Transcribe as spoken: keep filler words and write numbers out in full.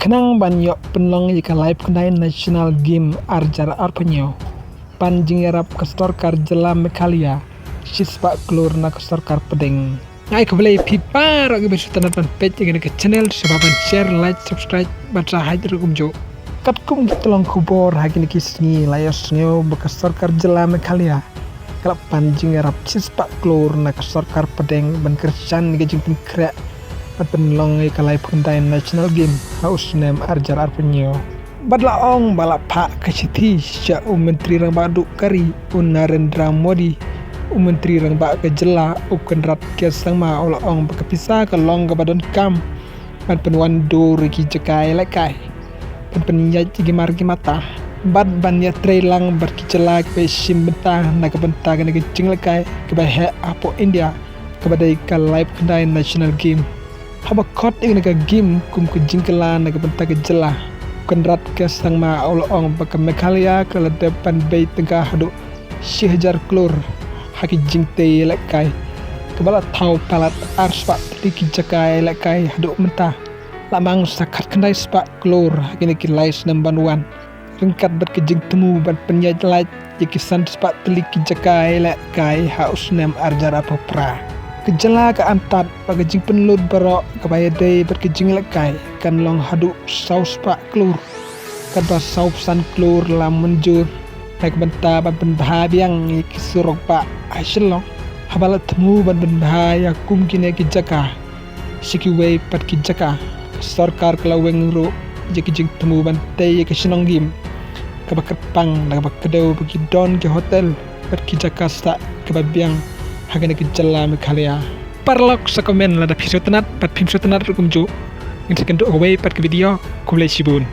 Khnang ban ïoh pynlong ïa ka laiphew khyndai National Game ar hajar arphew hynñiew, pan jingïarap ka sorkar jylla Meghalaya shispah klur na ka sorkar pdeng. Nga ai khublei ïa phi baroh kiba sngewtynnat ban peit ïa kane ka channel, sngewbha ban share, like, subscribe bad sa hait ruh kumjuh. Katkum ki tyllong khubor ha kine ki sngi la ïohsngew ba ka sorkar jylla Meghalaya ka la pan jingïarap shispah klur na ka sorkar pdeng ban kyrshan ïa ka jingpynkhreh ban pynlong ïa ka laiphew khyndai National Game ha u snem ar hajar arphew hynñiew. Bad la ong ba la phah ka shithi sha u Myntri Rangbah Duh ka ri u Narendra Modi, u Myntri Rangbah ka jylla u Conrad K Sangma u la ong ba ka pisa ka long kaba donkam ban pynwandur ïa ki jaka ïalehkai, ban pynïaid ïa ki mar ki mata bad ban ïatrei lang bad ki jylla kiba shim bynta na ka bynta kane ka jinglehkai kaba heh hapoh India, kaba dei ka laiphew khyndai National Game. Haba khot ïa kane ka game kum ka jingkylla na ka bynta ka jylla, u Conrad K Sangma u la ong ba ka Meghalaya ka la dep ban bei tyngka haduh shi hajar klur ha ki jingtei ïalehkai, kaba la thaw palat arspah tylli ki jaka ïalehkai haduh mynta. La mang sa khatkhyndai spah klur ha kine ki lai snem ban wan, ryngkat bad ka jingthmu ban pynïaid lait ïa ki san spah tylli ki jaka ïalehkai ha u snem ar hajar arphew phra. Ka jylla ka antad ba ka jingpynlut baroh kaba ïadei bad ka jingïalehkai kan long haduh saw spah klur, katba saw phew san klur la mynjur na ka bynta ban pynbha biang ïa ki surok bah ha Shillong. Haba la thmu ban pynbha ïa kum kine ki jaka sha kiwei pat ki jaka, ka sorkar ka la weng ruh ïa ki jingthmu ban tei ïa ka shnong game kaba kyrpang da kaba kdew ba ki don ki hotel bad ki jaka sah kiba biang ha kane ka jylla Meghalaya. Paralok sa comment lada phi sngewtynnat bad phim sngewtynnat ruh kumjuh. Ngin sa ïakynduh ha kawei pat ka video. Khublei shibun.